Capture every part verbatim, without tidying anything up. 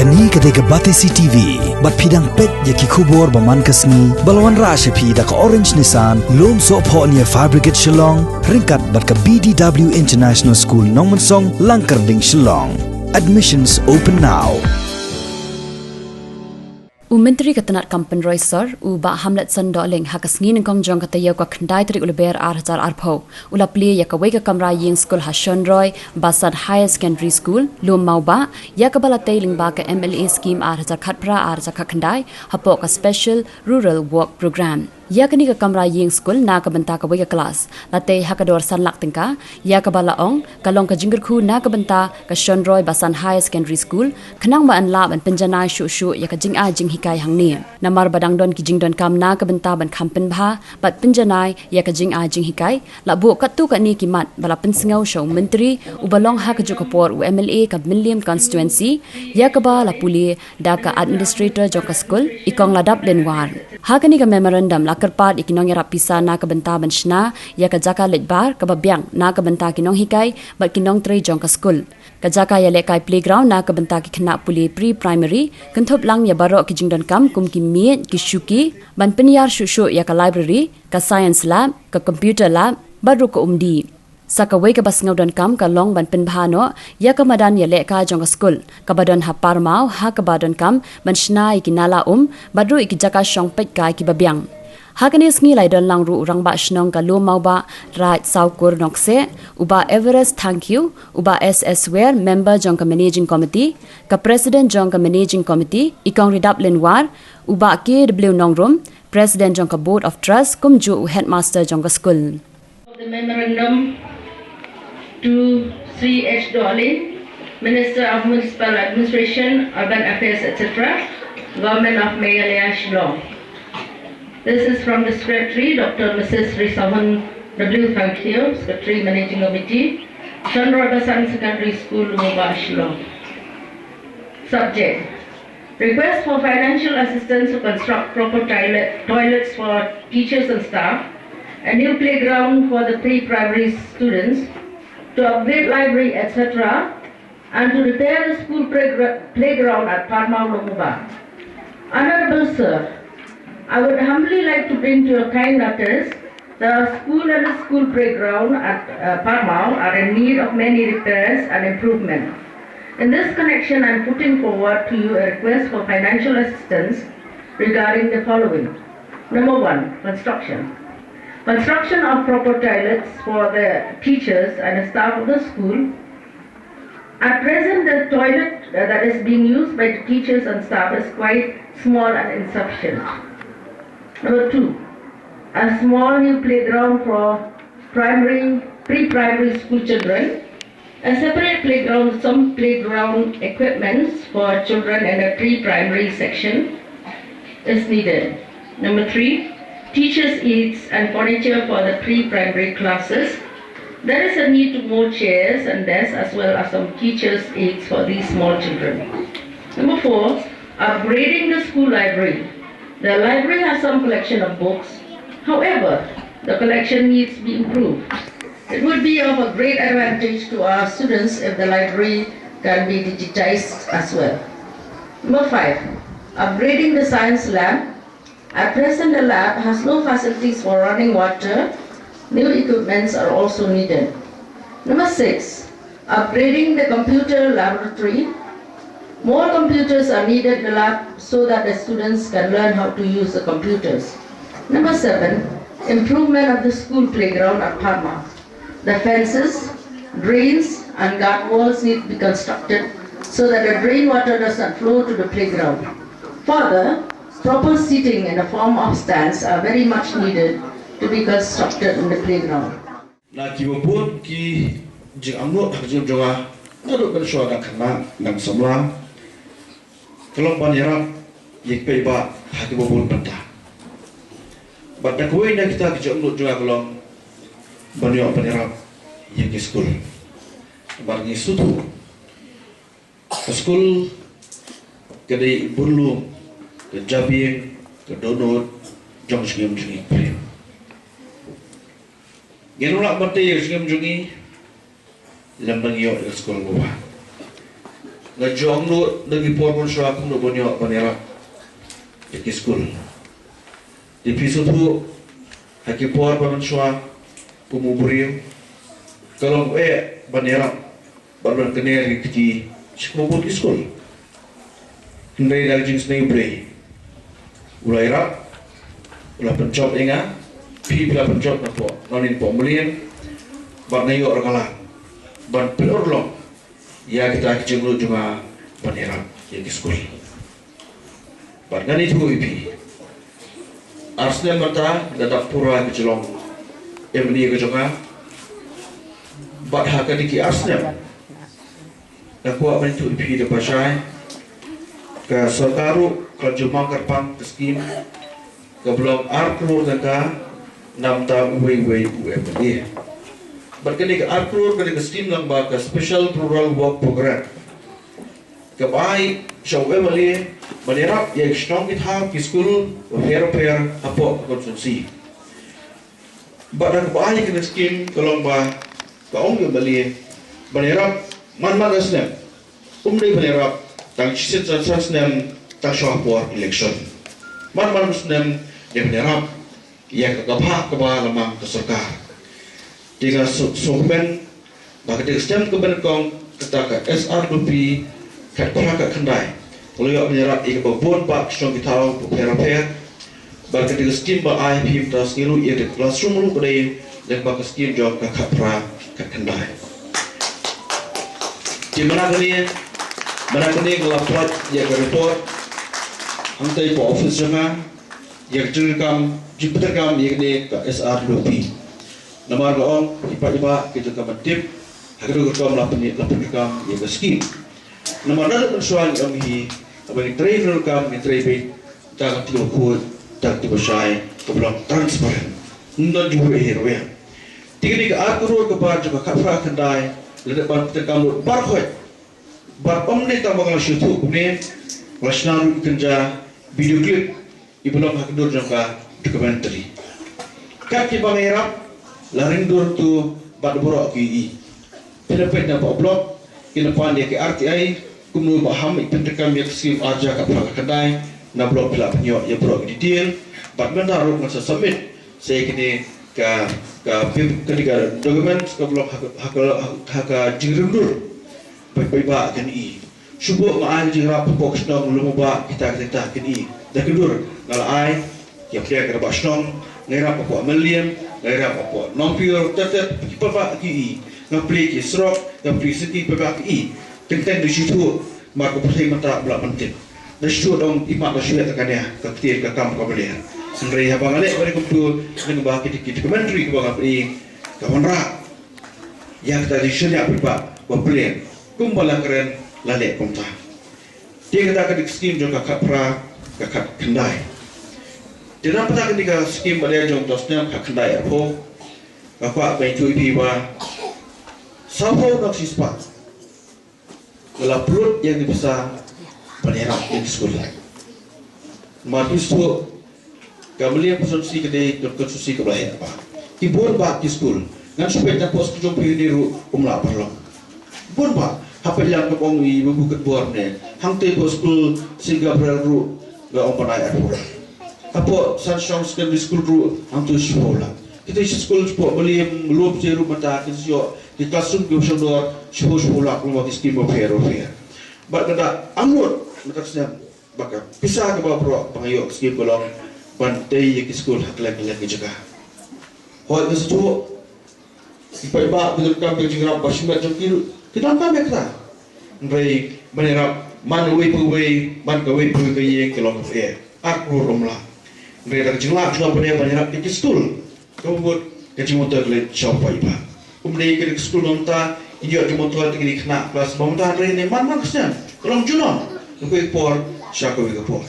Kane ka dei ka Batesi T V, bad phi dang peit ïa ki khubor ba man ka sngi, ba la wanrah sha phi da ka Orange Nissan, Lumsohphoh near Fire Brigade Shillong, ryngkat bad ka B D W International School Nongmensong, Langkyrding, Shillong. Admissions open now. U Myntri ka tnad kam pynroi sor, u Bah Hamletson Dohling, ha ka sngi nyngkong jong ka taïew ka khyndai tarik u Lber ar hajar arphew, u la plie ïa kawei ka kamra ïing skul ha Shonroi Basan Higher Secondary School, Lum Mawbah, ïa kaba la tei lyngba ka M L A scheme ar hajar khatphra ar hajar khatkhyndai, hapoh ka Special Rural Work Programme. Ïa kane ka kamra ïing skul na ka bynta kawei ka klas, la tei ha ka dor san lak tyngka, ïa kaba la ong, ka long ka jingkyrkhu na ka bynta ka Shonroi Basan Higher Secondary School, khnang ba yn lah ban pynjanai shuh shuh ïa ka jingai jinghikai hangne. Namar ba dang don ki jingdonkam na ka bynta ban kham pynbha, bad pynjanai ïa ka jingai jinghikai, la buh katto katne ki mat ba la pynsngew sha u Myntri, uba long ha kajuh ka por u M L A ka Mylliem Constituency, ïa kaba la pule da ka Administrator jong ka skul, i Kong Ladap Lynwar. Ha kane ka memorandum la kyrpad ïa ki nongïarap pisa na ka bynta ban shna ïa ka jaka leit bar kaba biang na ka bynta ki nonghikai bad ki nongtrei jong ka skul. Ka jaka ïalehkai playground na ka bynta ki khynnah pule pre-primary, kynthup lang ïa baroh ki jingdonkam kum ki miej, ki shuki, ban pynïar shuh shuh ïa ka library, ka science lab, ka computer lab, bad ruh ka umdih. Sa kawei kaba sngewdonkam ka long ban pynbha noh ïa ka madan ïalehkai jong ka skul, kaba don ha Parmaw, ha kaba donkam ban shna ïa ki nala um, bad ruh ïa ki jaka shong peitkai kiba biang. Ha kane ka sngi la ïadon lang ruh u Rangbah Shnong ka Lum Mawbah, Raid Sawkur Nongkseh, u Bah Everest Thangkhiew, u Bah S S Wer, Member jong ka Managing Committee, ka President jong ka Managing Committee, i Kong Ladap Lynwar, u Bah K W Nongrum, President jong ka Board of Trust, kumjuh u Headmaster jong ka skul. The memorandum to Sri H Dohling, Minister of Municipal Administration, Urban Affairs, et cetera, Government of Meghalaya, Shillong. This is from the Secretary, Doctor Missus Risahun W Thangkhiew, Secretary Managing Committee, Shonroi Basan Secondary School, Lum Mawbah, Shillong. Subject: Request for financial assistance to construct proper toilet, toilets for teachers and staff, a new playground for the pre-primary students, to upgrade library, et cetera, and to repair the school playgra-, playground at Parmaw, Lum Mawbah. Honorable Sir, I would humbly like to bring to your kind notice the school and the school playground at, uh, Parmaw are in need of many repairs and improvement. In this connection, I am putting forward to you a request for financial assistance regarding the following. Number one, construction. Construction of proper toilets for the teachers and staff of the school. At present, the toilet, uh, that is being used by the teachers and staff is quite small and insufficient. Number two, a small new playground for primary, pre-primary school children. A separate playground, some playground equipments for children in the pre-primary section is needed. Number three, teachers' aids and furniture for the pre-primary classes. There is a need to more chairs and desks as well as some teachers' aids for these small children. Number four, upgrading the school library. The library has some collection of books. However, the collection needs to be improved. It would be of a great advantage to our students if the library can be digitized as well. Number five, upgrading the science lab. At present, the lab has no facilities for running water. New equipments are also needed. Number six, upgrading the computer laboratory. More computers are needed in the lab so that the students can learn how to use the computers. Number seven, improvement of the school playground at Parmaw. The fences, drains, and guard walls need to be constructed so that the drain water does not flow to the playground. Further, proper seating in the form of stands are very much needed to be constructed in the playground. Na kiba bun ki jingangnud ha ka jingim jong nga, naduh mynshuwa dang khynnah, dang samla, ka long ban ïarap ïa ki paidbah ha kiba bun bynta. Bad da kawei na kita ki jingangnud jong nga ka long ban ïoh ban ïarap ïa ki skul. Bad ngi sngewthuh ka skul ka dei i bun lum, ka jabieng, ka dohnud jong ka jingim jong ngi ki briew. Ngim lah ban tei ïa ka jingim jong ngi lymda ngim ïoh ïa ka skul kaba bha. Nga ju ong lut na ki por mynshuwa kumno ban ïoh ban ïarap ïa ki skul. Te phi sngewthuh, ha ki por ba mynshuwa kum u briew ka long eh ban ïarap bad ban kner ïa ki kti sha ka bor ki skul. Hynrei da ka jingsneng U Blei u la ïarap, u la pynjop ïa nga, phi phi la pynjop na pdeng na ngi pdeng Mylliem, bad nga ïoh ryngkat ban pynurlong ïa kita ki jinglut jong nga ban ïarap ïa ki skul. Bad ngan ïathuh ïa phi. Ar snem mynta nga dap pura ka jinglong M L A ka jong nga. Bad ha kane ki ar snem nga kwah ban ïathuh ïa phi da ba shai, ka sorkar ruh ka la ju mang kyrpang ka skim kaba long ar klur tyngka na bynta uwei uwei u M L A. Bad kane ka ar klur, kane ka skim lang ba ka Special Rural Work Program, kaba ai sha u M L A ban ïarap ïa ki shnong ki thaw ki skul bapher bapher hapoh ka konstituensi. Bad da kaba ai kane ka skim ka long ba ka ong u M L A ban ïarap man man ka snem. Um dei ban ïarap tang shisien san san snem tang shuwa por election. Man man ka snem dei ban ïarap ïa ka kaba kaba la mang ka sorkar. Te nga sngewkmen ba ka dei ka snem kaba nyngkong kata ka S R W P khatphra khatkhyndai ka la ïoh ban ïarap ïa kaba bun ba ki shnong ki thaw bapher bapher. Bad ka dei ka skim ba ai phi mynta sngi ruh ïa ka classroom ruh ka dei lyngba ka skim jong ka khatphra khatkhyndai. Te mynta kane, mynta kane nga la pynlait ïa ka report hangtei hapoh office jong nga ïa ka jingkam, jingpyntrei kam ïa kane ka S R W P. Namar nga ong ki paidbah ki donkam ban tip ha ka dei ka kam la pynlait, la pyntrei kam ïa ka skim. Namar naduh mynshuwa ngi ong hi, haba ngi trei rukom, ngi trei beit da ka kti bakhuid, da ka kti bashai kaba long transparent. Ngim don jingbuhrieh hi ruh ïa. Te kane ka ar klur kaba jong ka khatphra khatkhyndai la dep ban pyntrei kam lut baroh khoit. Bad ym dei tang ba nga la shu ïathuh kumne, la shna ruh kynja video clip iba long ha ka dur jong ka documentary. Kat kiba nga ïarap la ring dur tu bad baroh ki ïohi. Phi la peit na poh block, ki la pan ïa ki R T I, kumno ba ham i pyntrei kam ïa ka skim ar hajar khatphra khatkhyndai, na block phi la pynïoh ïa baroh ki detail. Bad mynta ruh ngan sa submit sa ïa kine ka, ka pip, kane ka document kaba long ha ka, ha ka, ha ka jingring dur. Peit, peit ba kin i. Shu buh nga ai ka jingïarap hapoh ka shnong lum ba kita kita kin i. Da ka dur nga la ai ïa phi ka ba shnong, nga ïarap hapoh Mylliem, nga ïarap hapoh Nongpyidaw, tet tet ki paidbah ki i. Nga plie ki surok, nga plie siki paidbah ki i. Teng teng da shu ïathuh, mar ka pyrthei mynta ba la pyntip. Da shu ïathuh dong i mat da shu ïathuh kane ka ktien ka kam ka beliar. Hynrei haba nga leh ba dei kumtu, nga ba ki, ki documentary kaba nga plie ka wanrah ïa kata ka jingshaniah paidbah ba plie kumba la kren la leh kumta. Te kata ka dei ka skim jong ka khatphra ka khatkhyndai. Te na kata ka dei ka skim ba dei jong ka snem khatkhyndai arphew, nga kwah ban ïathuh ïa phi ba sawphew ngut shispah nga la pynlut ïa ki pisa ban ïarap ïa ki skul. Namar phi sngewthuh, ka Mylliem constituency ka dei ka constituency kaba heh bha. Ki bun bha ki skul. Ngan shu peit na poh skul jong phi ne ruh um lah ban long. Bun bha, ha peit lang kaba ong i Babu Kynbor ne. Hangtei poh skul Saint Gabriel ruh la ong ban ai arphew lak. Hapoh Sunshine Secondary School ruh hangto shiphew lak. Kita ki skul hapoh Mylliem, Lum, Jairu mynta ki ïoh ki classroom kiba shongdor shiphew, shiphew lak, lyngba ki skim bapher bapher. Bad nga da angnud mynta ka snem ba ka pisa kaba baroh ba nga ïoh ka skim ka long ban tei ïa ki skul ha kylleng kylleng ki jaka. Hooid, nga sngewthuh ki paidbah ki donkam ka jingïarap ba shimet jong ki ruh ki donkam ïa kata. Hynrei ban ïarap man kawei pa kawei, man kawei pa kawei ka ïing ka long kaba eh. Ar klur um lah. Hynrei da ka jinglah jong nga ban ïarap ïa ki skul, kaba mut ka jingmyntoi ka leit sha u paidbah. Kum dei ka skul mynta, ki ïoh jingmyntoi ïa ki khynnah klas ba mynta, hynrei ne man man ka snem ka long junom, na kawei ka por sha kawei ka por.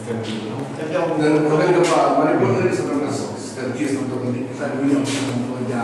Dan kata ka ba Manipur ni sa ka strategy sa tu ni sa ni yang sa tu ya.